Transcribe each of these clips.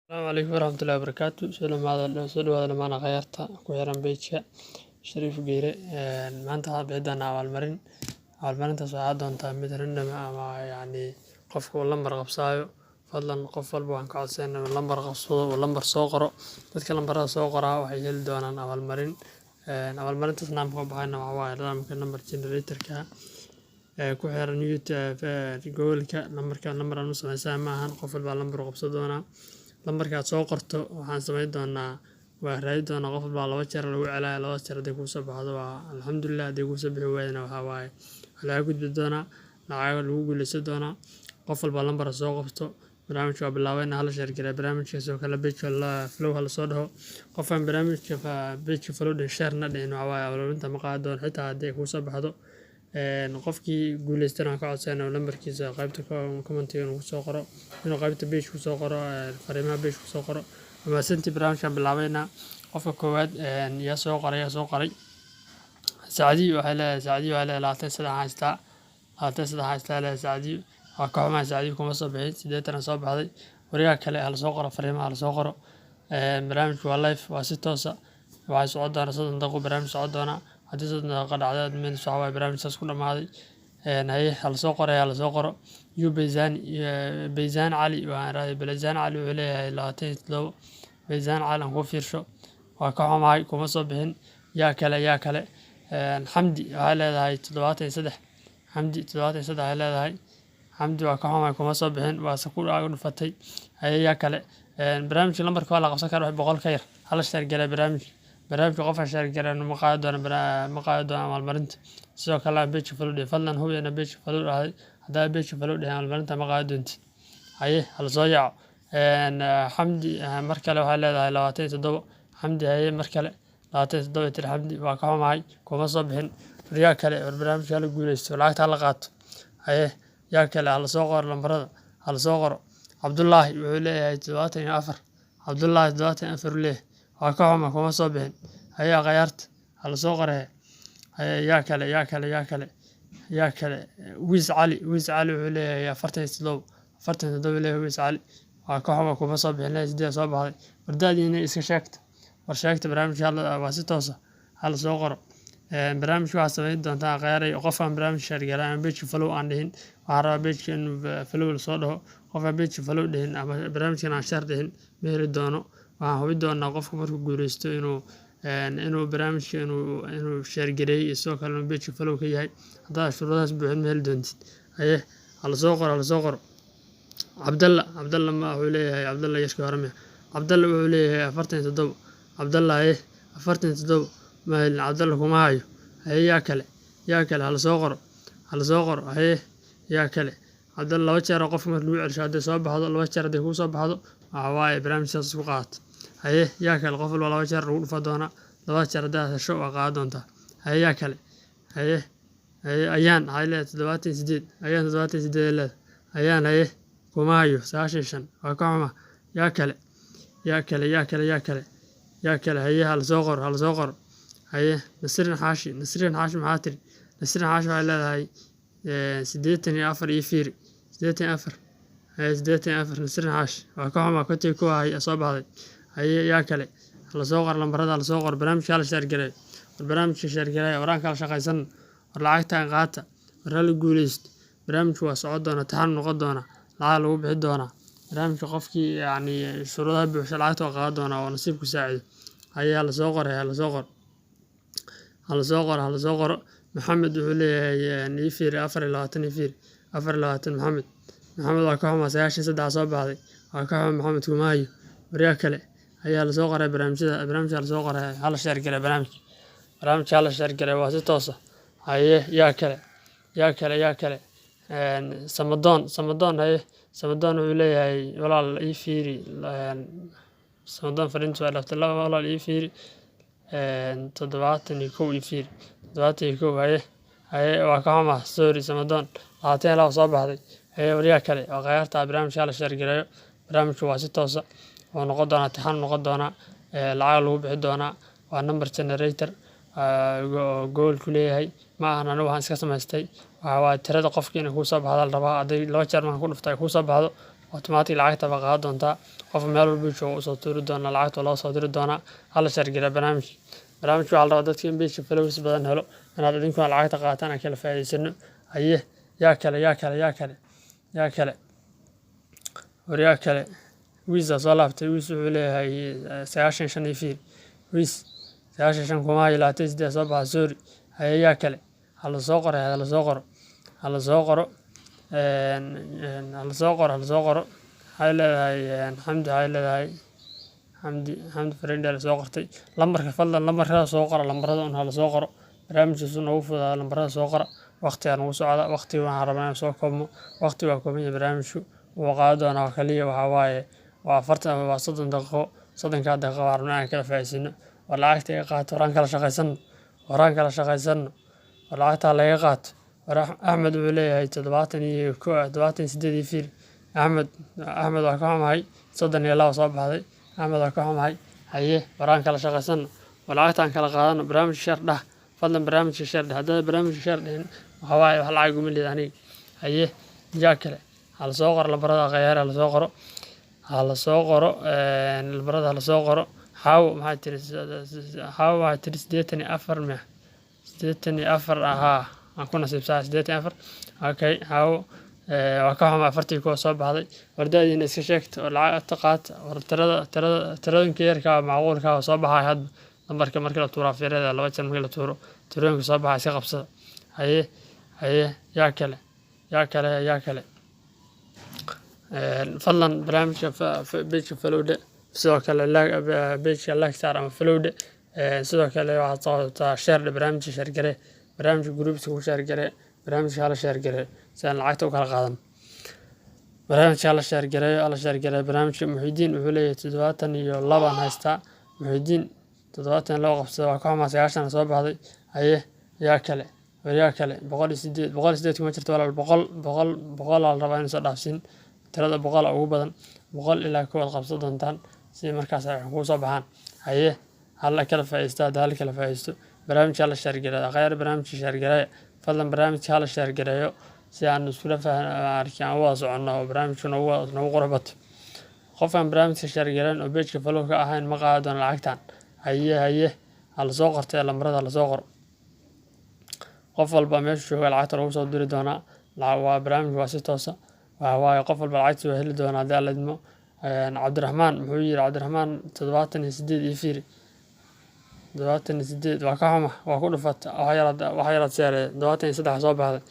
Asalaamu calaykum waraxmatullaahi wabarakaatu. Soo dhawaada dhammaan akhyaarta ku xiran page-ka Shariif Geere. Maanta waxaan bixin doonaa abaalmarin. Abaalmarintaas waxaa doontaa mid random ah ama yacni qofka uu lambar qabsaayo. Fadlan, qof walba waan ka codsanayna inuu lambar qabsado, uu lambar soo qoro. Dadka lambarada soo qoraa waxay heli doonaan abaalmarin. Abaalmarintaas nidaamka u baxayna waxaa waaye nidaamka number generator-ka ee ku xiran YouTube Google-ka. Lambarka lambar aan u sameysan ma ahan, qof walba lambar uu qabsan doonaa. Lambarka aad soo qorto waxaan samayn doonaa, waa raadi doonaa. Qof walba laba jeer lagu celinayo. Laba jeer hadday kuu soo baxdo waa alxamdulillah, hadday kuu soo bixi waayana waxaa waaye waa laga gudbi doonaa, lacag lagu guuleysan doonaa. Qof walba lambar soo qabto. Barnaamijka waa bilaabayna, hala share gareeyo barnaamijka. Sidoo kale page-ka follow hala soo dhaho. Qof aan barnaamijka page-ka follow dhihin, share na dhihin, waxaa waaye abaalmarinta ma qaadan doono xitaa haddii ay kuu soo baxdo. Qofkii guuleystana waan ka codsanayna lambarkiisa qaybta comment-iga inuu kusoo qoro, inuu qaybta page kusoo qoro, fariimaha page kusoo qoro. Mahadsantii. Barnaamijkan bilaabaynaa. Qofka koowaad yaa soo qoray? Yaa soo qoray? Sacdiyo waxay leedahay, Sacdiyo waxay leedahay 23 haystaa, 23 haystaa leedahay Sacdiyo. Waa ka xumahay Sacdiyo, kuma soo bixin, 80 soo baxday. Wariyaha kale hala soo qoro, fariimaha hala soo qoro. Barnaamijku waa live, waa si toos ah. Waxay socon doonaa 30 daqiiqo barnaamij socon doonaa. Haddii 30 daqiiqo dhacdo, means waxaa waaye barnaamij saas ku dhamaaday. Haye, hala soo qoray, hala soo qoro. Yu Bayzani, Bayzan Cali waxaan raadiyay. Bayzan Cali wuxuu leeyahay 27. Bayzan Cali aan kuu fiirsho. Waa ka xumahay, kuma soo bixin. Yaa kale? Yaa kale? Xamdi waxay leedahay 73. Xamdi 73 ay leedahay. Xamdi, waa ka xumahay, kuma soo bixin, waase ku dhufatay. Haye, yaa kale? Barnaamijka lambarka waa la qabsan karaa, wax 100 ka yar. Hala share gareeyo barnaamijka. Barnaamijka qofka share gareeyo ma qaadi doono, ma qaadi doono abaalmarinta. Sidoo kale page follow dheh. Fadlan hubi inaad page follow dhahday. Haddaa page follow dhihin, abaalmarinta ma qaadi doontid. Haye, hala soo yaaco. Xamdi mar kale waxay leedahay 27. Xamdi, haye, mar kale 27 tiri Xamdi. Waa ka xumahay, kuma soo bixin. War yaa kale? War barnaamijka hala guuleysto, lacagta hala qaato. Haye, yaa kale? Hala soo qoro lambarada, hala soo qoro. Cabdullaahi wuxuu leeyahay 74. Cabdullaahi 74 uu leeyahay. Waa ka xuma, kuma soo bixin. Haye, akhyaarta hala soo qore. Haye, yaa kale? Yaa kale? Yaa kale? Yaa kale? Wiis Cali, Wiis Cali wuxuu leeyahay 47. 47 leeyahay Wiis Cali. Waa ka xuma, kuma soo bixin. 8 soo baxday. War da'diina iska sheegta, war sheegta. Barnaamijka waa si toos ah, hala soo qoro. Barnaamijka waxaad samayn doontaa, akhyaarey, qof aan barnaamij share gareyn ama page follow aan dhihin, waxaan rabaa page inuu follow lasoo dhaho. Qof aan page follow dhihin ama barnaamijkan aan share dhihin ma heli doono. Waxaan hubi doonaa qofka markuu guuleysto inuu barnaamijka inuu share gareeyey iyo sidoo kale inuu page follow ka yahay. Haddaad shuruudahaas buuxin, ma heli doontid. Haye, hala soo qoro, hala soo qoro. Cabdalla, Cabdalla ma wuxuu leeyahay? Cabdalla yarkii hore miya? Cabdalla wuxuu leeyahay 47. Cabdalla, haye, 47 ma helin. Cabdalla kuma hayo. Haye, yaa kale? Yaa kale? Hala soo qoro, hala soo qoro. Haye, yaa kale? Cabdalla laba jeer oo qofka marka lagu celsho hadday soo baxdo, laba jeer hadday kuu soo baxdo, waxa waaye barnaamij saas isku qaadato. Haye, yaa kale? Qof walba laba jeer lagu dhufa doonaa. Laba jeer haddaad hesho, waa qaadan doontaa. Haye, yaa kale? Haye, haye, Ayaan waxay leedahay 78. Ayaan 78 ay leedahay. Ayaan, haye, kuma hayo. 95, waa ka xuma. Yaa kale? Yaa kale? Yaa kale? Yaa kale? Yaa kale? Haye, hala soo qoro, hala soo qoro. Haye, Nasrin Xaashi, Nasrin Xaashi maxaa tiri? Nasrin Xaashi waxay leedahay 84 iyo fiiri, 84. Haye, 84 Nasrin Xaashi. Waa ka xuma, 51 hay soo baxday. Haye, yaa kale? Hala soo qoro lambarada, hala soo qoro. Barnaamijka hala share gareeyo. War barnaamijka share gareeya, war aan kala shaqaysan, war lacagtaan qaata, war hala guuleysto. Barnaamijku waa socon doona, taxan noqon doona, lacag lagu bixi doonaa. Barnaamijka qofkii yacni shuruudaha buuxsha lacagta waa qaadan doonaa oo nasiibku saacido. Haye, hala soo qoray, hala soo qoro, hala soo qoro, hala soo qoro. Maxamed wuxuu leeyahay ii fiiri 24, ii fiiri 24. Maxamed, Maxamed, waa ka xumaa, 93 soo baxday. Waa ka xumaa Maxamed, kuma hayo. Waryaa kale ayaa lasoo qoray? Barnaamijyada, barnaamijka lasoo qoray, hala share gareeyo barnaamijka. Barnaamijka hala share gareeyo, waa si toos ah. Haye, yaa kale? Yaa kale? Yaa kale? Samadoon, Samadoon, haye, Samadoon wuxuu leeyahay walaal ii fiiri. Samadoon fariintiisa waa dhaaftay. Laba, walaal ii fiiri 71, ii fiiri 71. Haye, haye, waa ka xumaa, sorry Samadoon, 22 soo baxday. Haye, waryaa kale? Waa khayaarta. Barnaamijka hala share gareeyo. Barnaamijku waa si toosa oo noqon doonaa, taxan noqon doonaa, lacag lagu bixi doonaa. Waa number generator oo gool ku leeyahay. Ma ahan anigu waxaan iska samaystay. Waxaa waaye tirada qofka inay kuu soo baxda la rabaa. Hadday laba jeer marka ku dhufto ay kuu soo baxdo, waa Automatic lacagta baa qaadan doontaa. Qof meel walba joogo usoo tuuri doonaa, lacagta loo soo diri doonaa. Hala share gareeyo barnaamij. Barnaamijka waxaa la rabaa dadka in page followers badan helo, inaad idinkuna lacagta qaataan, aan kala faa'iidaysano. Haye, yaa kale, yaa kale, yaa kale, yaa kale, war yaa kale? Wiis aa soo laabtay. Wiis wuxuu leeyahay 95 iyo fiir. Wiis 95 kuma hayo, 28 soo baxa, sorry. Haye, yaa kale? Hala soo qoro, hala soo qoro, hala soo qoro, hala soo qoro, hala soo qoro. Waxay leedahay Xamdi, waxay leedahay Xamdi, Xamdi Farindhe soo qortay lambarka. Fadlan lambarada soo qora, lambarada un hala soo qoro. Barnaamijka noogu fududaado, lambarada soo qora. Waqtigaa nagu socda, waqtiga waxaan rabnaa inaan soo koobno. Waqti waa kooban yahay. Barnaamijku wuu qaadan doonaa kaliya waxaa waaye waa 40, waa 30 daqiiqo. 30-kaa daqiiqo waxaan rabnaa inaan kala faa'iidaysano. War lacagta iga qaato, waraan kala shaqaysano, waraan kala shaqaysano, war lacagta laga qaato. War Axmed wuxuu leeyahay 71, 78 iyo fiir. Axmed, Axmed waa ka xumahay, 32 soo baxday. Axmed waa ka xumahay. Haye, waraan kala shaqaysano, war lacagtaan kala qaadano. Barnaamijka share dhah, fadlan barnaamijka share dheh. Haddaad barnaamijka share dhihin, waxaa waaye wax lacag uma lihid aniga. Haye, yaa kale? Hala soo qoro lambarada, khayaar, hala soo qoro, hala soo qoro lambarada, hala soo qoro. Xaawo maxay tiri? Xaawo waxay tiri 84 miya? 84 ahaa, aan ku nasiibsaa 84. Okay, Xaawo, waa ka xumaa, 41 soo baxday. War da'diina iska sheegta oo lacagta qaata. War tirada, tirada, tiradooyinka yarka macquulka ah soo baxaya hadba lambarka markii la tuuro, fiirada laba jeer markii la tuuro, tirooyinka soo baxaya iska qabsada. Haye, haye, yaa kale, yaa kale, yaa kale? Fadlan barnaamijka page follow dhe, sidoo kale page like saar ama follow dhe. Sidoo kale waxaad qabataa share dhe, barnaamijka share garee, barnaamijka groups ku share garee. Barnaamijka hala share garee si aan lacagta u kala qaadan. Barnaamijka hala share gareeyo, hala share gareeyo barnaamijka. Muxidiin wuxuu leeyahay 72 haystaa. Muxidiin 72 qabsada, waa ka xumaa, 90 soo baxday. Haye, yaa kale? War yaa kale? 108, 108 kuma jirto walaal. 100, 100, 100 aa la rabaa inuu soo dhaafsin. Tirada 100 ugu badan, 100 ilaa kowaad qabsan doontaan si markaas ay kugu soo baxaan. Haye, hala kala faa'iidaysto hadda, hala kala faa'iidaysto. Barnaamijka hala share gareeyo, khayr, barnaamijka share gareeya. Fadlan barnaamijka hala share gareeyo si aan iskula arki aan u wada soconno oo barnaamijku noogu qurux bato. Qofkaan barnaamijka share gareyn oo page-ka follow ka ahayn ma qaadi doono lacagtan. Haye, haye, hala soo qortay lambarada, hala soo qoro. Qof walba meesha jooga lacagta lagu soo diri doonaa. Waa barnaamijku waa si toosa, waxa waaye qof walba lacagtiisa waa heli doonaa haddii Alla idmo. Cabdiraxmaan muxuu yiri? Cabdiraxmaan 78 iyo fiiri. 78 waa ka xuma, waa ku dhufata, wax yaraad seeree, 73 soo baxday.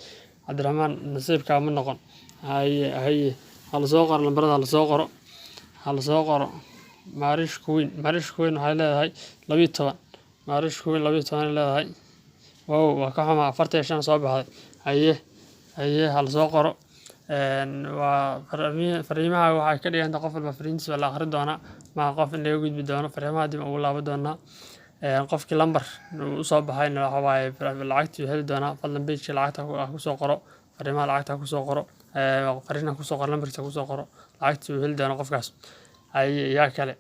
Cabdiraxmaan nasiibkaa ma noqon. Haye, haye, hala soo qoro lambarada, hala soo qoro, hala soo qoro. Maarish Queen, Maarish Queen waxay leedahay 12. Maarish Queen 12 ay leedahay. Wow, waa ka xumaa, 45 soo baxday. Haye, haye, hala soo qoro. Waa fariimaha, waxay ka dhigan tahay qof walba fariintiisa waa la akhrin doonaa, maaha qof in laga gudbi doono. Fariimaha dib ugu laaban doonaa. Qofkii lambar uu usoo baxayna waxa waaye lacagtii heli doonaa. Fadlan page-ka lacagta ha kusoo qoro, fariimaha lacagta ha kusoo qoro, fariin ha kusoo qoro, lambarkiisa ha kusoo qoro, lacagtii uu heli doonaa qofkaas. Haye, yaa kale,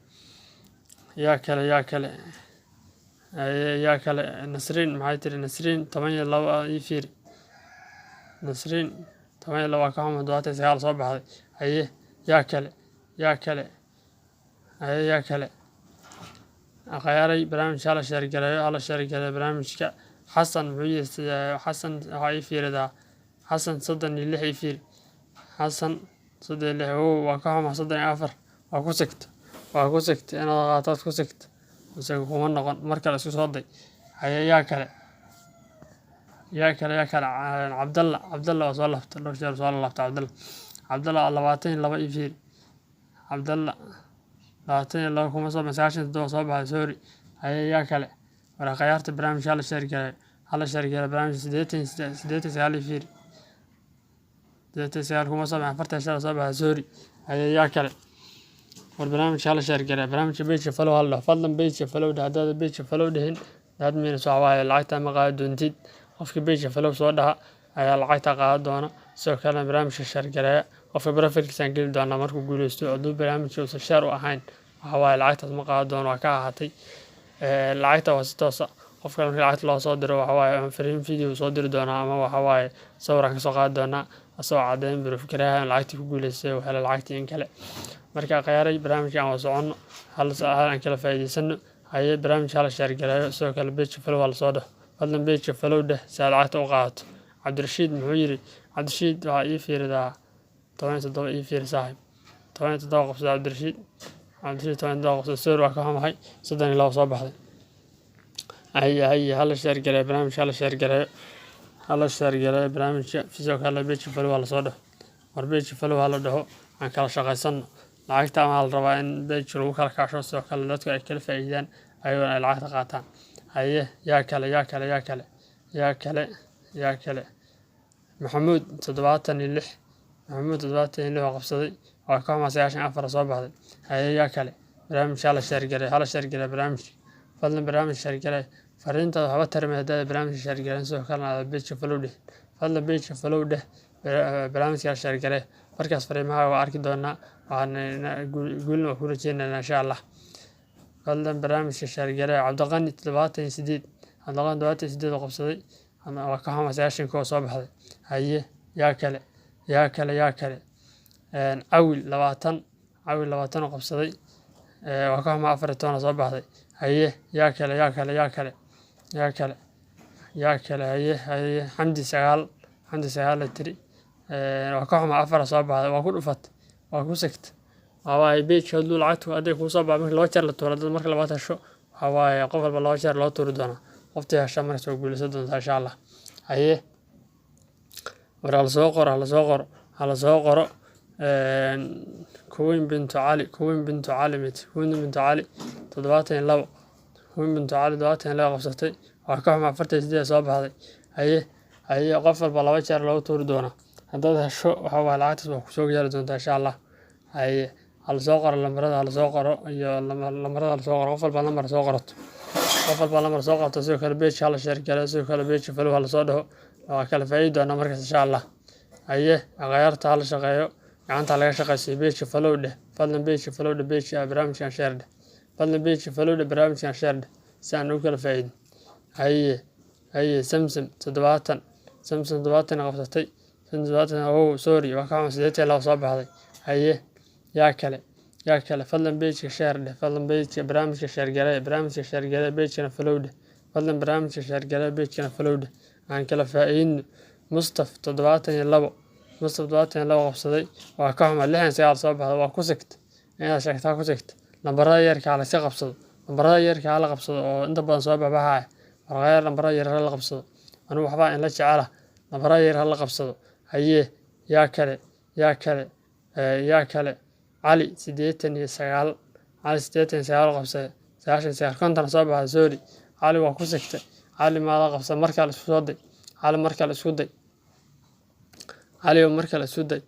yaa kale, yaa kale? Haye, yaa kale? Nasriin maxay tiri? Nasriin 12 ii fiiri. Nasriin 12, waa ka xuma, 79 soo baxday. Haye, yaa kale, yaa kale? Haye, yaa kale? Akhyaaray, barnaamijka hala share gareeyo, hala share gareeyo barnaamijka. Xasan muxuu yiri? Xasan waxaa ii fiiridaa, Xasan 36 ii fiiri. Xasan 36. Oo waa ka xumaa, 34 waa ku sigta, waa ku sigta inaad qaataad ku sigta, isaga kuma noqon. Mar kale isku soo day. Haye, yaa kale, yaa kale, yaa kale? Cabdalla, Cabdalla waa soo laabtay, dhowr jeer soo laabtay Cabdalla. Cabdalla 22 ii fiiri. Cabdalla 22 kuma soo, 97 soo baxay, sorry. Haye, yaa kale? War akhyaarta, barnaamijka hala share gareeyo, hala share gareeyo barnaamijka. 89 ii fiiri. 89 kuma soo baxay, 45 soo baxay, sorry. Haye, yaa kale? War barnaamijka hala share gareeyo. Barnaamijka page follow hala dhaho, fadlan page follow dheh. Haddaad page follow dhihin, that means waxa waaye lacagta ma qaadi doontid. Qofka page follow soo dhaha ayaa lacagta qaadan doona. Sidoo kalena barnaamijka share gareeya. Qofka profile-kiisaan geli doonaa markuu guuleysto. Hadduu barnaamijka uusan share u ahayn, waxa waaye lacagtaas ma qaadan doono, waa ka ahaatay. Lacagta waa si toosa qofka markii lacagta loo soo diro, waxa waaye ama fariin video soo diri doonaa ama waxa waaye sawir aan kasoo qaadi doonaa. Asoo caddeyn proof gareeya in lacagtii ku guuleystay uu helay lacagtii in kale. Marka khayaaray, barnaamijka aan wada soconno, hal hal aan kala faa'iidaysano. Haye, barnaamijka hala share gareeyo. Sidoo kale page follow hala soo dhaho. Fadlan page follow dheh si aad lacagta u qaadato. Cabdirashiid muxuu yiri? Cabdirashiid, waxaa ii fiiridaa 17 ii fiiri, saaxiib. 17 qabsada Cabdirashiid. Cabdirashiid 17 qabsada. Sorry, waa ka xumahay, 32 soo baxday. Haye haye, hala share gareeyo barnaamijka, hala share gareeyo, hala share gareeyo barnaamijka. Sidoo kale page follow hala soo dhaho. War page follow hala dhaho, aan kala shaqaysano lacagta. Waxaa la rabaa in page lagu kala kaasho, sidoo kale dadku ay kala faa'iidaan, ayagona ay lacagta qaataan. Haye, yaa kale, yaa kale, yaa kale, yaa kale, yaa kale? Maxamuud 76. Maxamuud 76 oo qabsaday. Waa ka xumaa, 94 soo baxday. Haye, yaa kale? Barnaamijka hala share gareeyo, hala share gareeyo barnaamijka. Fadlan barnaamij share garee. Fariintaada waxba tarmay haddaad barnaamijka share gareyn, sidoo kalena aad page follow dheh. Fadlan page follow dheh, barnaamijka hala share garee. Markaas fariimaha waa arki doonaa, waxaana guulna waa ku rajeynaynaa, insha Allah. Fadlan barnaamijka share garee. Cabdiqani 78. Cabdiqani 78 oo qabsaday. Waa ka xumaa, 91 soo baxday. Haye, yaa kale, yaa kale, yaa kale? Cawil 20. Cawil 20 oo qabsaday. Waa ka xumaa, 14 soo baxday. Haye, yaa kale, yaa kale, yaa kale, yaa kale, yaa kale? Haye haye, Xamdi 9. Xamdi 9 la tiri. Waa ka xumaa, 4 soo baxday. Waa ku dhufatay, waa ku sigtay. Waxaa waaye page hadduu lacagtu hadday kuu soo baxdo, marka laba jeer la tuuro, dad marka labaad hesho, waxaa waaye qof walba laba jeer loo tuuri doonaa. Qoftii hesha markaas waa guuleysan doontaa, insha Allah. Haye, war hala soo qoro, hala soo qoro, hala soo qoro. Queen Bintu Cali, Queen Bintu Cali mit, Queen Bintu Cali 72. Queen Bintu Cali 72 qabsatay. Waa ka xumaa, 48 soo baxday. Haye haye, qof walba laba jeer loogu tuuri doonaa. Haddaad hesho, waxa waaye lacagtaas waa kusoo gaari doontaa, insha Allah. Haye, hala soo qoro lambarada, hala soo qoro iyo lambarada hala soo qoro. Qof walba lambar soo qorato, qof walba lambar soo qorto. Sidoo kale page hala share gareeyo, sidoo kale page follow hala soo dhaho. Waa kala faa'iidi doonaa markaas, insha Allah. Haye, akhyaarta hala shaqeeyo, gacanta laga shaqeysiiyo. Page follow dheh, fadlan page follow dheh, page barnaamijkan share dheh. Fadlan page follow dheh, barnaamijkan share dheh, si aan ugu kala faa'iidno. Haye haye, Samsam 70. Samsam 70 qabsatay. Samsam 70. Oh sorry, waa ka xun, 82 soo baxday. Haye, yaa kale, yaa kale? Fadlan page share dheh. Fadlan page barnaamijka share garee, barnaamijka share garee, page-kana follow dheh. Fadlan barnaamijka share garee, page-kana follow dheh, aan kala faa'iidno. Mustaf 72. Mustaf 72 qabsaday. Waa ka xumaa, 69 soo baxday. Waa ku sigtay inaad sheegtaa, ku sigtay. Lambarada yarka hala iska qabsado, lambarada yarka hala qabsado oo inta badan soo baxbaxaya. Warqayaar, lambarada yar hala qabsado. Anigu waxbaa in la jecela, lambarada yar hala qabsado. Haye, yaa kale, yaa kale, yaa kale? Cali 89. Cali 89 qabsaday. 99, 50 soo baxday. Sorry Cali, waa ku sigtay. Cali maada qabsa? Mar kale isku soo day Cali, mar kale isku day Cali, mar kale isku day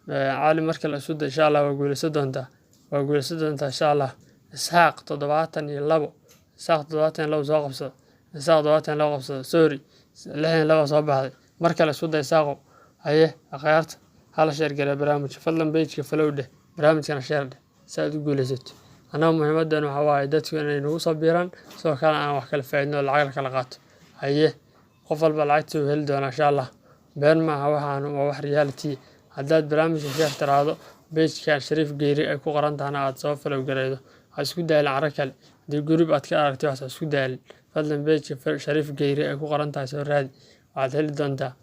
Cali, mar kale isku day. Insha Allah waa guuleysan doontaa, waa guuleysan doontaa, insha Allah. Isxaaq 72. Isxaaq 72 soo qabsada. Isxaaq 72 qabsada. Sorry, 62 soo baxday. Mar kale isku day, Isaaqow. Haye akhyaarta, hala share garee barnaamijka. Fadlan page-ka follow dheh, barnaamijkana share dheh si aad u guuleysato. Annaga muhiimadan waxaa waaye dadku inay nagu soo biiraan, sidoo kale aan wax kala faa'iidno, lacag la kala qaato. Haye, qof walba lacagtii uu heli doonaa, insha Allah. Been maaha waxaan, waa wax reality. Haddaad barnaamijka share tiraahdo, page-ka Shariif Geeri ay ku qoran tahana aad soo follow gareydo, ha isku daalin caro kale. Haddii group aad ka aragtay wax, ha isku daalin. Fadlan page-ka Shariif Geeri ay ku qoran tahay soo raadi, waxaad heli doontaa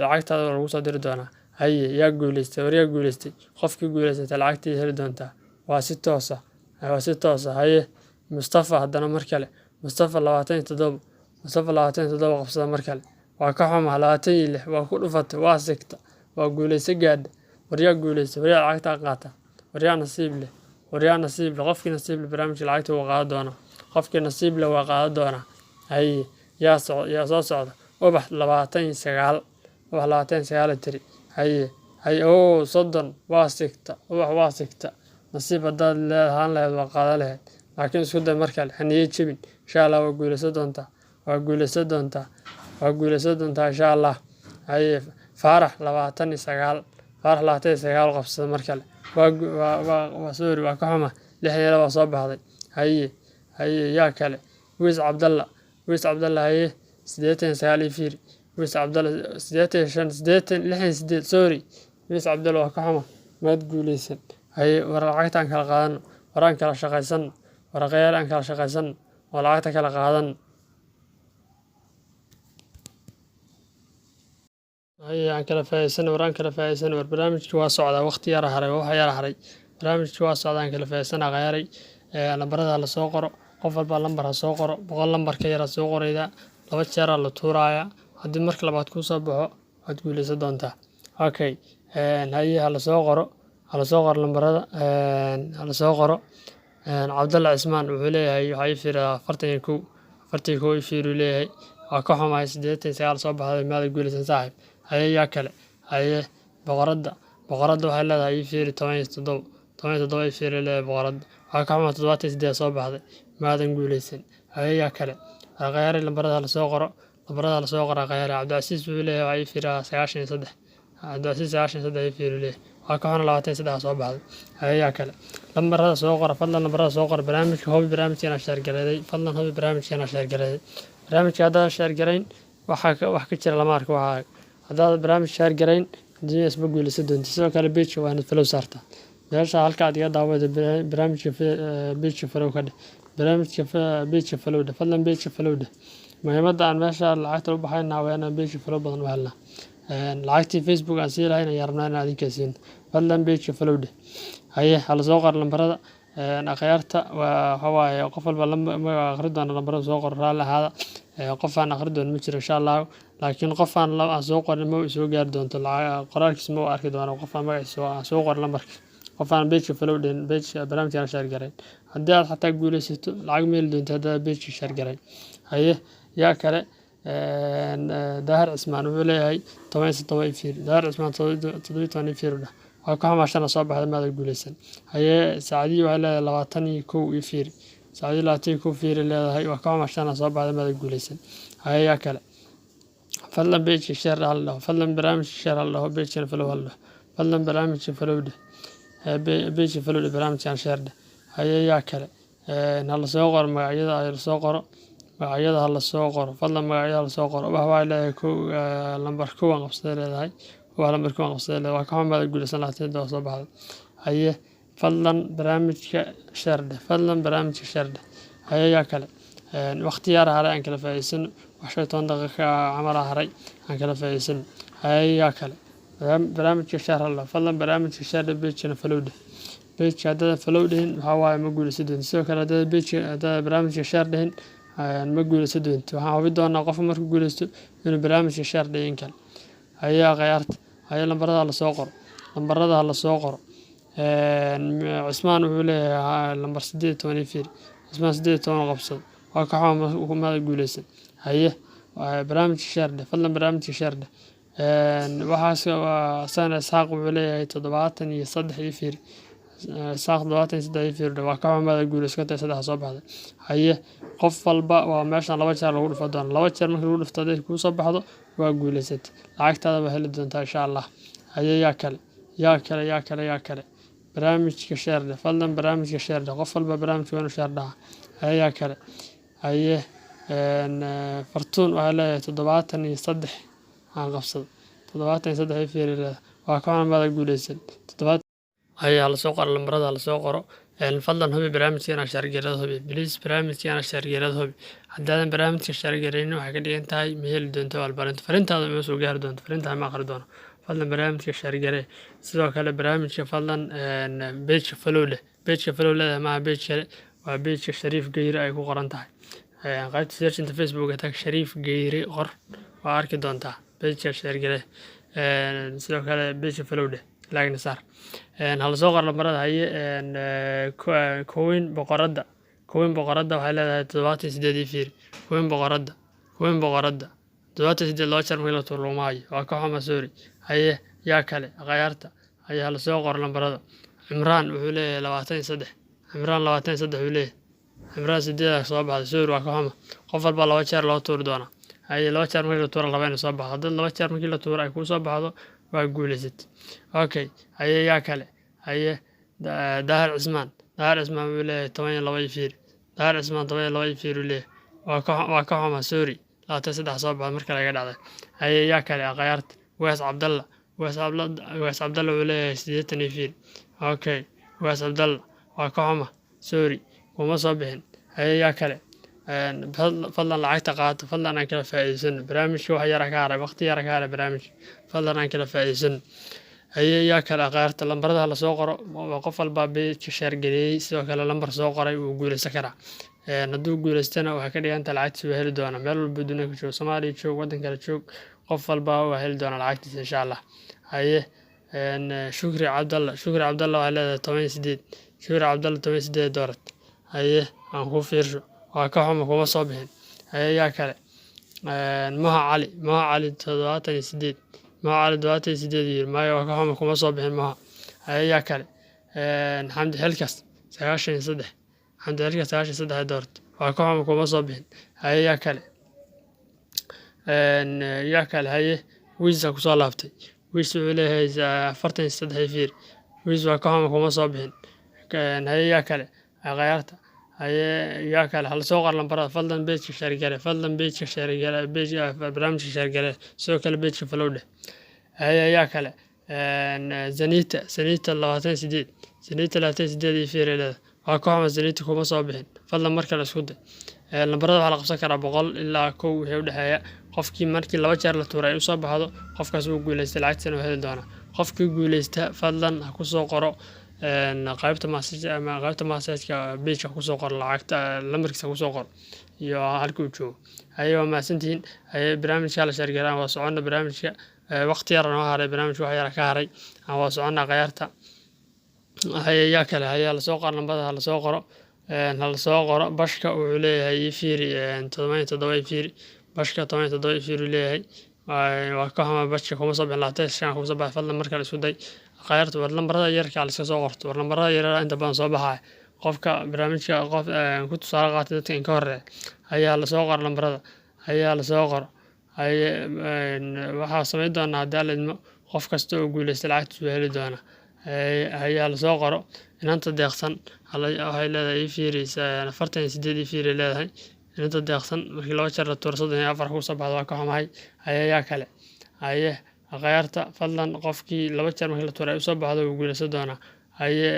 lacagtaada, waa lagu soo diri doonaa. Haye, yaa guuleystay? War yaa guuleystay? Qofkii guuleysatay lacagtii heli doontaa. Waa si toosa, waa si toosa. Haye, Mustafa haddana mar kale. Mustafa 27. Mustafa 27 qabsada mar kale. Waa ka xumaa, 26 waa ku dhufatay, waa sigta, waa guuleyso gaadha. War yaa guuleystay? War yaa lacagtaa qaata? War yaa nasiib leh? War yaa nasiib leh? Qofkii nasiib leh barnaamijka lacagta wuu qaadan doonaa. Qofkii nasiib leh waa qaadan doonaa. Haye, yaa soo socda? Ubax 29. Ubax 29 tiri. Haye haye, oo 30 waa sigta. Ubax waa sigta. Nasiib haddaad leedahaan lahayd waa qaadan lahayd, laakiin isku day mar kale, ha niyad jebin. Insha Allah waa guuleysan doontaa, waa guuleysan doontaa, waa guuleysan doontaa, insha Allah. Haye, Faarax 29. Faarax 29 qabsada mar kale. Waa sorry, waa ka xuma, 62 soo baxday. Haye haye, yaa kale? Wiis Cabdalla. Wiis Cabdalla, haye, 89 iyo fiiri. Wiis Cabdalle 85, 80, 68. Sorry, Wiis Cabdalle, waa ka xuma, maad guuleysan. Haye, war lacagta aan kala qaadano, war aan kala shaqaysano, war akhyaar aan kala shaqaysano oo lacagta kala qaadano. Haye, aan kala faa'iidaysano, war aan kala faa'iidaysano. War barnaamijki waa socdaa, waqti yara haray, wax yara haray, barnaamijki waa socdaa, aan kala faa'iidaysana akhyaaray. Lambarada la soo qoro, qof walba lambar ha soo qoro, 100 lambar ka yar ha soo qoraydaa. Laba jeeraa la tuurayaa, haddii marka labaad kuu soo baxo waad guuleysan doontaa. Okay, haye, ha la soo qoro, ha la soo qoro lambarada, ha la soo qoro. Cabdalla Cismaan wuxuu leeyahay waxaa ii fiiriyaa 41, 41 ii fiiruu leeyahay. Waa ka xumahay, 89 soo baxday, maada guuleysan saaxiib. Haye, yaa kale? Haye, Boqoradda, Boqoradda waxay leedahay ii fiiri 17, 17 ii fiiri leeyahay Boqoradda. Waa ka xumahay, 78 soo baxday, maadan guuleysan. Haye, yaa kale? Akhyaari, lambarada ha la soo qoro, lambarada ha la soo qoro akhyaari. Cabdicasiis wuxuu leeyahay waxaa ii fiiriyaa 93. Cabdicasiis 93 ii fiiri leeyahay. Waa ka xuna, 23 soo baxday. Haye, yaa kale? Lambarada soo qora, fadlan lambarada soo qora. Barnaamijka hubi, barnaamijka inaa share gareeday. Fadlan hubi barnaamijka inaa share gareeday. Barnaamijka haddaadan share garayn, waxa wax ka jira lama arko. Waxaa haddaad barnaamij share garayn dunyadaas ma guuleysan doonto. Sidoo kale page waa inaad follow saartaa. Meesha halka aad iga daawada barnaamijka, page follow ka dheh, barnaamijka page follow dheh, fadlan page follow dheh. Muhiimadda aan meesha lacagta u baxayna waa inaan page follow badan u helnaa. Lacagtii Facebook aan sii lahayn ayaan rabnaa inaan adinka siino. Fadlan page follow dheh. Haye, hala soo qor lambarada akhyaarta. Waa waxa waaye, qof walba magaca akhri doona lambarada soo qor. Raalli ahaada, qof aan akhri doono ma jiro insha Allahu, laakiin qof aan soo qorin ma soo gaari doonto qoraalkiisa, ma u arki doono qof aan magaciisa aan soo qorin lambarka, qof aan page follow dhihin, page barnaamijka aan share garayn. Haddii aad xataa guuleysato, lacag ma heli doonto haddaad page share garayn. Haye, yaa kale? Daahir Cismaan wuxuu leeyahay 17 i fiiri. Daahir Cismaan 17 i fiiri dheh. Waa ka xumaa, shana soo baxday, maada guuleysan. Haye, Saacadii waxay leedahay 21 i fiiri. Saacadii 21 fiiri leedahay. Waa ka xumaa, shana soo baxday, maada guuleysan. Haye, yaa kale? Fadlan page share hala dhaho, fadlan barnaamijka share hala dhaho, page follow hala dhaho, fadlan barnaamijka follow dheh, page follow dheh, barnaamijkan share dheh. Haye, yaa kale? Hala soo qoro magacyada, hala soo qoro magacyada, hala soo qoro fadlan, magacyada hala soo qoro. Ubax waxay leedahay kow, lambar kow aan qabsaday leedahay. Ubax lambar kow aan qabsaday leedahay. Waa ka xumaa, maada guuleysan, 27 soo baxday. Haye, fadlan barnaamijka share dheh, fadlan barnaamijka share dheh. Haye, yaa kale? Waqti yar haray, aan kala faa'iidaysano. Wax 15 daqiiqo camal aa haray, aan kala faa'iidaysano. Haye, yaa kale? Barnaamijka share hala dhaho, fadlan barnaamijka share dheh, page-kana follow dheh. Page haddaadan follow dhihin, waxaa waaye ma guuleysan doonto. Sidoo kale haddaadan page, haddaadan barnaamijka share dhihin, ma guuleysan doonto. Waxaan hubi doonaa qofka markuu guuleysto inuu barnaamijka share dhihin kale. Haye akhyaarta, haye, lambarada hala soo qoro, lambarada hala soo qoro. Cismaan wuxuu leeyahay lambar 18 ii fiiri. Cismaan 18 qabsado. Waa ka xumaa, maada guuleysan. Haye, barnaamijka share dheh, fadlan barnaamijka share dheh. Waxaas waa sana. Isxaaq wuxuu leeyahay 73 ii fiiri. Isxaaq 73 ii fiiri dheh. Waa ka xumaa, maada guuleysan, 53 soo baxday. Haye, qof walba waa meeshan laba jeer lagu dhufan doona. Laba jeer markii lagu dhufto, hadday kuu soo baxdo, waa guuleysatay, lacagtaada waa heli doontaa insha Allah. Haye, yaa kale? Yaa kale? Yaa kale? Yaa kale? Barnaamijka share dheh, fadlan barnaamijka share dheh. Qof walba barnaamijka waa inuu share dhahaa. Haye, yaa kale? Haye, Fartuun waxay leedahay 73 aan qabsado, 73 ii fiiri leedahay. Waa ka xumaa, maada guuleysan. Toddobaatan. Haye, hala soo qoro lambarada, hala soo qoro. Fadlan hubi barnaamijka inaad share garada, hubi please barnaamijka inaad share garada hubi. Haddaadan barnaamijka share garaynin, waxay ka dhigan tahay ma heli doonto abaalmarinta, fariintaada ma soo gaari doonto, fariintaada ma aqri doono. Fadlan barnaamijka share garee. Sidoo kale barnaamijka fadlan page follow leh. Page follow leedahay maaha page kale, waa page Shariif Geyre ay ku qoran tahay. Qaybta search-inta Facebook tag, Shariif Geyre qor, waa arki doontaa page share garee. Sidoo kale page follow dheh, like saar. Hala soo qor lambarada. Haye, Kowin Boqoradda, Kowin Boqoradda waxay leedahay 78 ii fiiri. Kowin Boqoradda, Kowin Boqoradda 78 laba jeer markii la tuuro laguma hayo. Waa ka xuma, sorry. Haye, yaa kale akhyaarta? Haye, hala soo qor lambarada. Cimraan wuxuu leeyahay 23. Cimraan 23 uu leeyahay. Cimraan sideedaa soo baxday, sorry, waa ka xuma. Qof walba laba jeer loo tuuri doonaa. Haye, laba jeer markii la tuuro laba inay soo baxdo. Haddii laba jeer markii la tuuro ay kuu soo baxdo, waa guuleysatay. Okay, haye, yaa kale? Haye, Daahir Cismaan, Daahir Cismaan wuxuu leeyahay 12 ii fiiri. Daahir Cismaan 12 ii fiiri uu leeyahay. Waa ka xuma, sorry, 23 soo baxday, marka laga dhacday. Haye, yaa kale, akhyaarta? Wees Cabdalla, Wees Cabdalla, Wees Cabdalla wuxuu leeyahay 80 iyo fiir. Okay, Wees Cabdalla, waa ka xuma, sorry, kuma soo bixin. Haye, yaa kale? Fadlan lacagta qaato. Fadlan aan kala faa'iidaysano barnaamijka. Wax yara ka haray, waqti yara ka haray barnaamijka. Fadlan aan kala faa'iidaysano. Haye, yaa kale, akhyaarta? Lambarada lasoo qoro. Qof walbaa page-ka share gareeyey, sidoo kale lambar soo qoray, wuu guuleysan karaa. Hadduu guuleystana, waxay ka dhigan tahay lacagtiisa waa heli doonaa. Meel walba dunida ka joogo, Soomaaliya joog, waddan kale joog, qof walba waa heli doonaa lacagtiisa, insha Allah. Haye, Shukri Cabdalla, Shukri Cabdalla waxay leedahay 18. Shukri Cabdalla 18 doorat. Haye, aan ku fiirsho. Waa ka xuma, kuma soo bixin. Haye, yaa kale? Moha Cali, Moha Cali 78, Moha Cali 78 yiri. Maya, waa ka xuma, kuma soo bixin, Moha. Haye, yaa kale? Xamdi Xilkas 93, Xamdi Xilkas 93 doorat. Waa ka xuma, kuma soo bixin. Haye, yaa kale? Yaa kale? Haye, Wiisa kusoo laabtay. Wiis wuxuu leeyahay 43 fiir. Wiis, waa ka xuma, kuma soo bixin. Haye, yaa kale, akhyaarta? Haye, yaa kale? Hala soo qor lambarada. Fadlan page-ka share gare. Fadlan page-ka share gare, page barnaamijka share gare, sidoo kale page-ka follow dheh. Haye, yaa kale? Zanita, Zanita 28, Zanita 28 iyo fiir leedahay. Waa ka xuma, Zanita, kuma soo bixin. Fadlan mar kale isku day. Lambarada waxaa la qabsan karaa 100 ilaa 1 wixii u dhexeeya. Qofkii markii laba jeer la tuuray ay usoo baxdo, qofkaas wuu guuleystay, lacagtiisana waa heli doonaa. Qofkii guuleysta, fadlan ha kusoo qoro qaybta message ama qaybta message-ka page-ka kusoo qoro lacagta, lambarkiisa kusoo qoro iyo halka uu joogo. Haye, waa mahadsantihiin. Haye, barnaamijka la share garaan. Waa soconna barnaamijka. Waqti yar noo haray barnaamijka, wax yar ka haray. Aan waa soconna, khayaarta. Haye, yaa kale? Haye, hala soo qoro lambarada, hala soo qoro, hala soo qoro. Bashka wuxuu leeyahay ii fiiri 17 ii fiiri. Bashka 17 ii fiiri uu leeyahay. Waa ka xumaa, bashka kuma soo bixin. 25 kuma soo baxay. Fadlan mar kale isku day. Khayaarta, war lambarada yarka la iska soo qorto. War lambarada yaryar inta badan soo baxaya. Qofka barnaamijka qof ku tusaale qaatay dadka in ka horeeya. Haye, hala soo qoro lambarada. Haye, hala soo qoro. Haye, waxaa samayn doonaa, haddii Alla idmo, qof kasta oo guuleysta lacagtiisa waa heli doonaa. Haye, hala soo qoro. Inanta Deeqsan waxay leedahay ii fiiri 48 ii fiiri leedahay inanta Deeqsan. Markii laba jeer la tuuro, 34 kusoo baxda. Waa ka xumahay. Haye, yaa kale? Haye, akhyaarta, fadlan qofkii laba jeer markii la tuuro ay usoo baxdo, wuu guuleysan doonaa. Haye,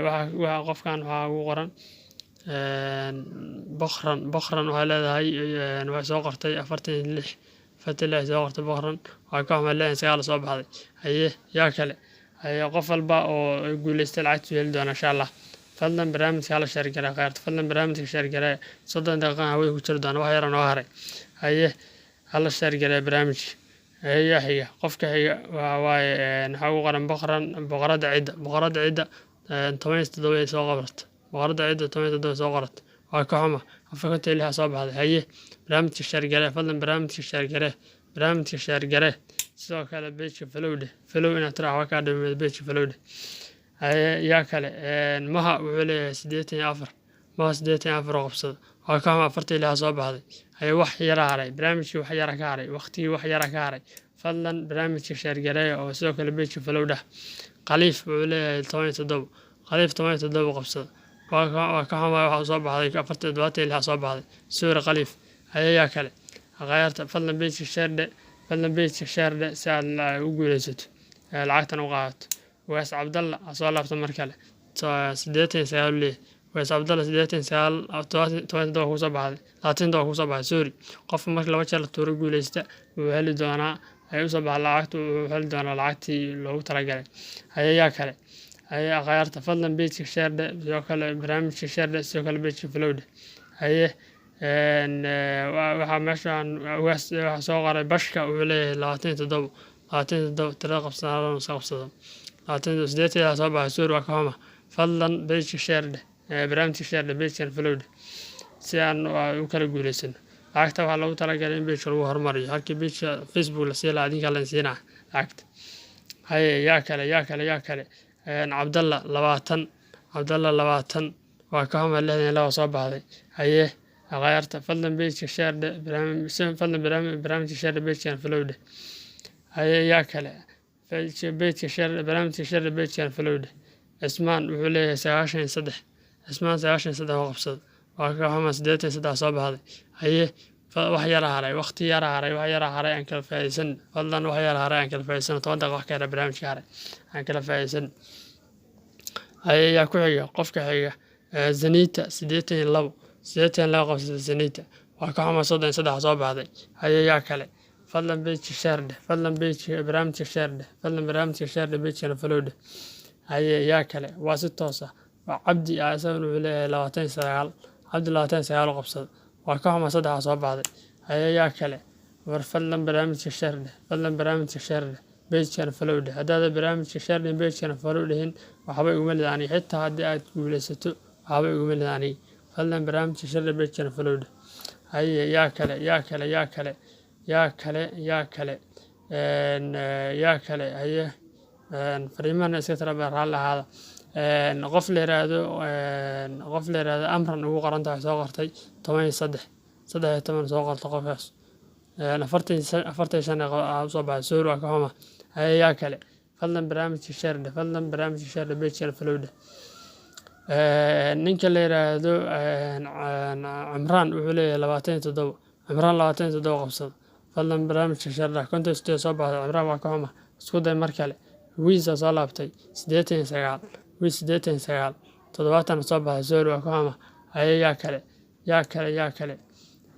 waxa qofkan waxaa ugu qoran Boqran. Boqran waxay leedahay, waxay soo qortay 46, 46 soo qortay Boqran. Waa ka xumahay, 69 soo baxday. Haye, yaa kale? Haye, qof walba oo guuleystay lacagtiisu heli doona, insha Allah. Fadlan barnaamijka hala share gareeyo, khayaarta. Fadlan barnaamijka share gareeya. 30 daqiiqan hawada ku jiri doona, wax yara noo haray. Haye, hala share gareeyo barnaamijka. Haye, yaa xiga? Qofka xiga waxa waaye, waxaa ugu qoran Boqran, Boqoradda Cidda. Boqoradda Cidda 17 ay soo qoratay. Boqoradda Cidda 17 soo qoratay. Waa ka xuma, 46 soo baxday. Haye, barnaamijka share garee. Fadlan barnaamijka share garee, barnaamijka share garee, sidoo kale page-ka follow dheh. Follow inaad tiraa waxba kaa dhimayd, page-ka follow dheh. Haye, yaa kale? Maha wuxuu leeyahay 84. Maha 84 oo qabsada. Waa ka xuma, 46 soo baxday. Haye, wax yara haray barnaamijkii, wax yara ka haray waqtigii, wax yara ka haray. Fadlan barnaamijka share gareeya oo sidoo kale page-ka follow dheh. Khaliif wuxuu leeyahay 17. Khaliif 17 qabsada. Waa ka xumahay, waxaa soo baxday 76 soo baxday. Sorry, Khaliif. Haye, yaa kale, akhyaarta? Fadlan page-ka share dhe. Fadlan page-ka share dhe si aad u guuleysato, lacagtan u qaadato. Waas Cabdalla ha soo laabta mar kale. 89 leeyahay Waas Cabdalla. 89, 17 kusoo baxday, 27 kusoo baxday, sorry. Qofka marka laba jeer la tuuro guuleysta, wuu heli doonaa, ay usoo baxa lacagta, wuu heli doonaa lacagtii loogu talagalay. Haye, yaa kale? Haye, akhyaarta, fadlan page-ka share dhe, sidoo kale barnaamijka share dhe, sidoo kale page-ka follow dhe. Haye, waxaa meeshaan waxaa soo qoray Bashka, wuxuu leeyahay 27, 27 tirada qabsanaa iska qabsado. 27, 80 soo baxay. Sorry, waa ka xuma. Fadlan page-ka share dheh, barnaamijka share dheh, page-kan follow dheh si aan u kala guuleysano. Lacagta waxaa loogu talagalay in page-ka lagu horumariyo, halkii page-ka Facebook la sii lahaa, adinkaa la siinaa lacagta. Haye, yaa kale? Yaa kale? Yaa kale? Cabdalla 20, Cabdalla 20. Waa ka xuma, 62 soo baxday. Haye, akhyaarta, fadlan page-ka share dheh, fadlan barnaamijka share dheh, page-kan follow dheh. Haye, yaa kale? Page-ka share, barnaamijka share dheh, page-kan follow dheh. Cismaan wuxuu leeyahay 93. Cismaan 93 oo qabsada. Waa ka xuma, 83 soo baxday. Haye. Wax yara haray, waqti yara haray, wax yara haray, aan kala faa'iidaysan. Fadlan, wax yara haray, aan kala faa'iidaysan. 10 daqiiqo wax ka yara barnaamijka haray, aan kala faa'iidaysan. Haye, yaa ku xiga? Qofka xiga, Zanita, 82, 82 qabsata Zanita. Waa ka xuma, 33 soo baxday. Haye, yaa kale? Fadlan page share dheh, fadlan page barnaamijka share dheh, fadlan barnaamijka share dheh, page-kana follow dheh. Haye, yaa kale? Waa si toos ah, waa Cabdi. Isagana wuxuu leeyahay 29. Cabdi 29 u qabsada. Waa ka xuma, 3 soo baxday. Haye, yaa kale? War fadlan barnaamijka share dheh, fadlan barnaamijka share dheh, page-kana follow dheh. Haddaad barnaamijka share dhihin, page-kana follow dhihin, waxba iguma lid aniga. Xitaa haddii aad guulaysato, waxba iguma lid aniga. Fadlan barnaamijka share dheh, page-kana follow dheh. Haye, yaa kale? Yaa kale? Yaa kale? Yaa kale? Yaa kale? Yaa kale? Haye, fariimahana iska tira badan, raalli ahaada. Qof la yiraahdo Amran ugu qoran tahay soo qortay 13, 13 soo qortay qofkaas. 45 soo baxay. Sorry, waa ka xuma. Haye, yaa kale? Fadlan barnaamijka share dheh, fadlan barnaamijka share dheh, page-kana follow dheh. Ninka la yiraahdo Cimraan wuxuu leeyahay 27. Cimraan 27 qabsada. Fadlan barnaamijka share dheh. 58 soo baxday. Cimraan, waa ka xuma, isku day mar kale. Wiisa soo laabtay, 89. Wiis 89, 70 soo baxday. Sorry, waa ka xuma. Haye, yaa kale? Yaa kale? Yaa kale?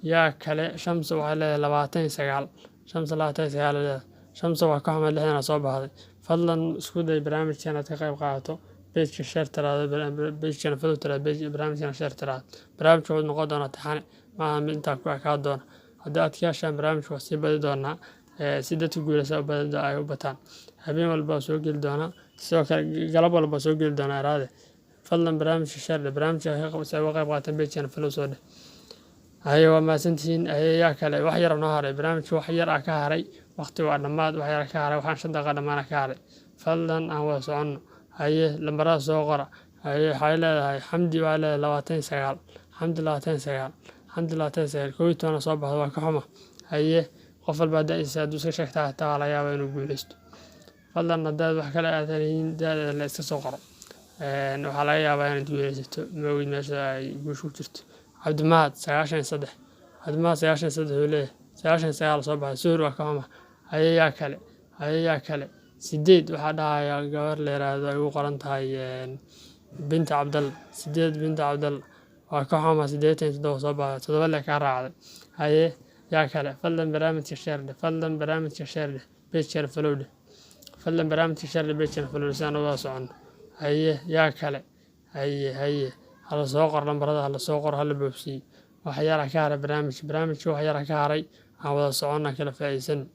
Yaa kale? Shamsa waxay leedahay 29. Shamsa 29 leedahay. Shamsa, waa ka xuma, 60 soo baxday. Fadlan isku day barnaamijkan aad ka qayb qaadato, page-ka share tiraahdo, page-kana follow tiraahdo, barnaamijkana share tiraahdo. Barnaamijka wuxuu noqon doonaa taxane, maaha mid intaa ku ekaan doona. Haddii aad ka heshaan barnaamijka, waa sii badi doonaa si dadka guuleysta ay u bataan. Habeen walba waa soo geli doonaa, sidoo kale galab walba waa soo geli doonaa iraade. Fadlan barnaamijka share dheh, barnaamijka si ay uga qayb qaataan, page-kana follow soo dheh. Haye, waa mahadsantihiin. Haye, yaa kale? Wax yar noo haray barnaamijka, wax yar ah ka haray. Waqti waa dhammaad, wax yar ka haray, waxaan 5 daqiiqa dhammaana ka haray. Fadlan aan wada soconno. Haye, lambarada soo qora. Haye, waxay leedahay Xamdi, waxay leedahay 29. Xamdi 29, Xamdi 29, 11 soo baxda. Waa ka xuma. Haye, qof walba da'diisa hadduu iska sheegtaa xitaa, waa laga yaabaa inuu guuleysto. Fadlan haddaad wax kale aadan haynin, da'da la iska soo qoro. Waxaa laga yaabaa inaad guuleysato, ma ogid meesha ay guusha ku jirto. Cabdimahad 93, Cabdimahad 93 uu leeyahay, 99 soo baxay. Sorry, waa ka xuma. Haye, yaa kale? Haye, yaa kale? 8 waxaa dhahaya gabar la yiraahdo ay ugu qoran tahay Binta Cabdalla. 8, Binta Cabdalla. Waa ka xuma, 87 soo baxday, 7 le kaa raacday. Haye, yaa kale? Fadlan barnaamijka share dheh, fadlan barnaamijka share dheh, page-kana follow dheh. Fadlan barnaamijka share dheh, page-kana follow dheh, si aan uga soconno. Haye, yaa kale? Haye, haye, hala soo qoro lambarada, hala soo qoro, hala boobsiiyo. Wax yara ka haray barnaamijka, barnaamijka wax yara ka haray. Aan wada soconno, kala faa'iidsano,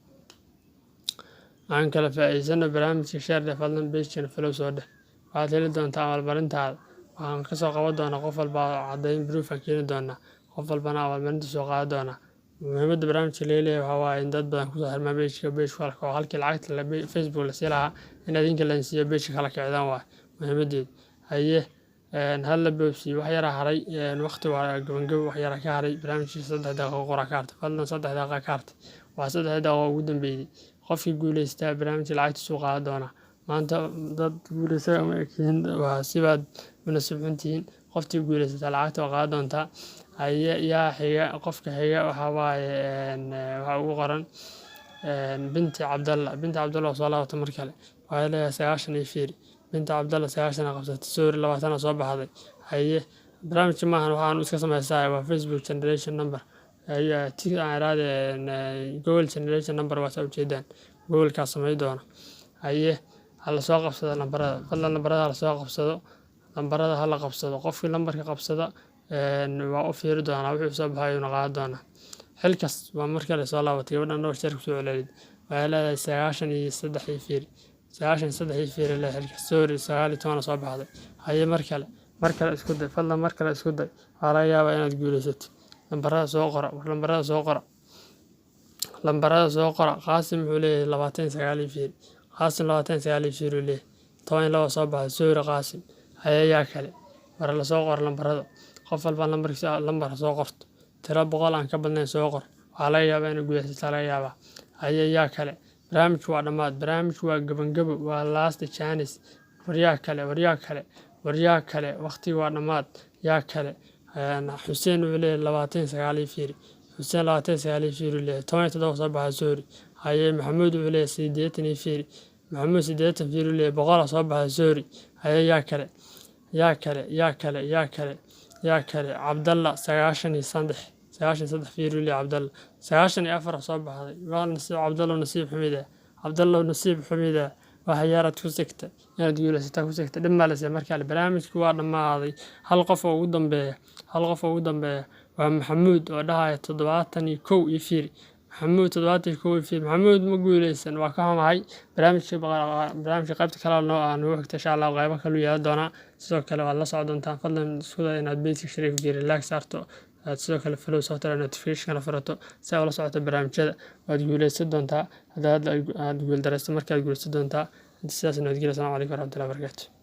aan kala faa'iidsano. Barnaamijka share dheh, fadlan page-kana follow soo dheh. Waxaad heli doontaa abaalmarintaada. Waxaan kasoo qaban doonaa qof walba, caddayn proof aan keeni doonaa, qof walbana abaalmarinta soo qaadan doonaa. Muhiimadda barnaamijka laga leeyahay waxaa waaye in dad badan kusoo xirmaan page-ka. Page-ka kala kaco, halkii lacagta Facebook la sii lahaa, in adinka la siiyo, page-ka kala kicdaan waaye muhiimaddeedu. Haye, hala boobsiiyo, wax yara haray. Waqti waa gabangabo, wax yara ka haray barnaamijkii. 3 daqiiqo qora ka hartay. Fadlan, 3 daqiiqa ka hartay, waa 3 daqiiqo ugu dambeeyay. Qofkii guuleystaa barnaamijka lacagtiisuu qaadan doonaa. Maanta dad guuleysta uma ekiin, waa sibaad u nasiib xuntihiin. Qoftii guuleysataa lacagta waa qaadan doontaa. Haye, yaa xiga? Qofka xiga waxaa waaye, waxaa ugu qoran Binti Cabdalla. Binti Cabdalla waa soo laabatay mar kale. Waxay leedahay 90 iyo fiiri. Binti Cabdalla 90 qabsatay. Sorry, 20 soo baxday. Haye, barnaamijka maahan waxaan iska samaystaa, waa Facebook generation number, aan iraahde Google generation number, waa saa ujeedaan, Google-kaa samay doona. Haye, hala soo qabsado lambarada. Fadlan lambarada hala soo qabsado, lambarada hala qabsado. Qofkii lambarka qabsada waa u fiiri doonaa, wuxuu soo baxay ayuuna qaadan doonaa. Xilkas waa mar kale soo laabatay gabadhan, dhowr jeer kusoo celcelid. Waxay leedahay 93 iyo fiiri, 93 iyo fiiri leedahay xilkas. Sorry, 19 soo baxday. Haye, mar kale, mar kale isku day. Fadlan mar kale isku day, waxaa laga yaabaa inaad guuleysato. Lambarada soo qora, war lambarada soo qora, lambarada soo qora. Qaasim wuxuu leeyahay 29 iyo fiiri. Qaasim 29 iyo fiiri uu leeyahay, 12 soo baxday. Sorry, Qaasim. Haye, yaa kale? War la soo qoro lambarada. Qof walba lambarkiisa lambar soo qorto, tiro 100 aan ka badnayn soo qor. Waxaa laga yaabaa inaad guuleysataa laga yaabaa. Haye, yaa kale? Barnaamijku waa dhammaad, barnaamijku waa gabangabo, waa last chance. War yaa kale? War yaa kale? War yaa kale? Waqtigu waa dhammaad. Yaa kale? Xuseen wuxuu leeyahay 29 iyo fiiri. Xuseen 29 iyo fiiri. Xuseen 29 ii fiiri leeyahay, 17 soo baxay, sorry. Haye, Maxamuud wuxuu leeyahay 80 ii fiiri. Maxamuud 80 fiiri leeyahay, 100 soo baxay, sorry. Haye, yaa kale, yaa kale, yaa kale, yaa kale, yaa kale? Cabdalla 93, 93 fiiri leeyahay. Cabdalla 94 soo baxday. Waa nasiib Cabdalla, nasiib xumida Cabdalla, nasiib xumida. Wax yaraad ku sigtay inaad guulaysataa, ku sigtay. Dhib malese. Markale barnaamijku waa dhammaaday. Hal qof oo ugu dambeeya, hal qof oo ugu dambeeya waa Maxamuud oo dhahaya 71 iyo fiiri. Maxamuud 71 iyo fiiri. Maxamuud ma guuleysan, waa ka xumahay. Barnaamijka qaybta kale noo aan ugu xigta, insha Allah, qaybo kale u yeelan doonaa. Sidoo kale waad la socon doontaan. Fadlan isku day inaad page Shariif Geere like saarto, aad sidoo kale follow software notification furato si aad ula socoto barnaamijyada. Waad guuleysan doontaa. Haddaad aad guuldareysto, markaad guuleysan doontaa. Sidaas nabadgelyo. Asalaamu calaykum waraxmatullahi wabarakaatu.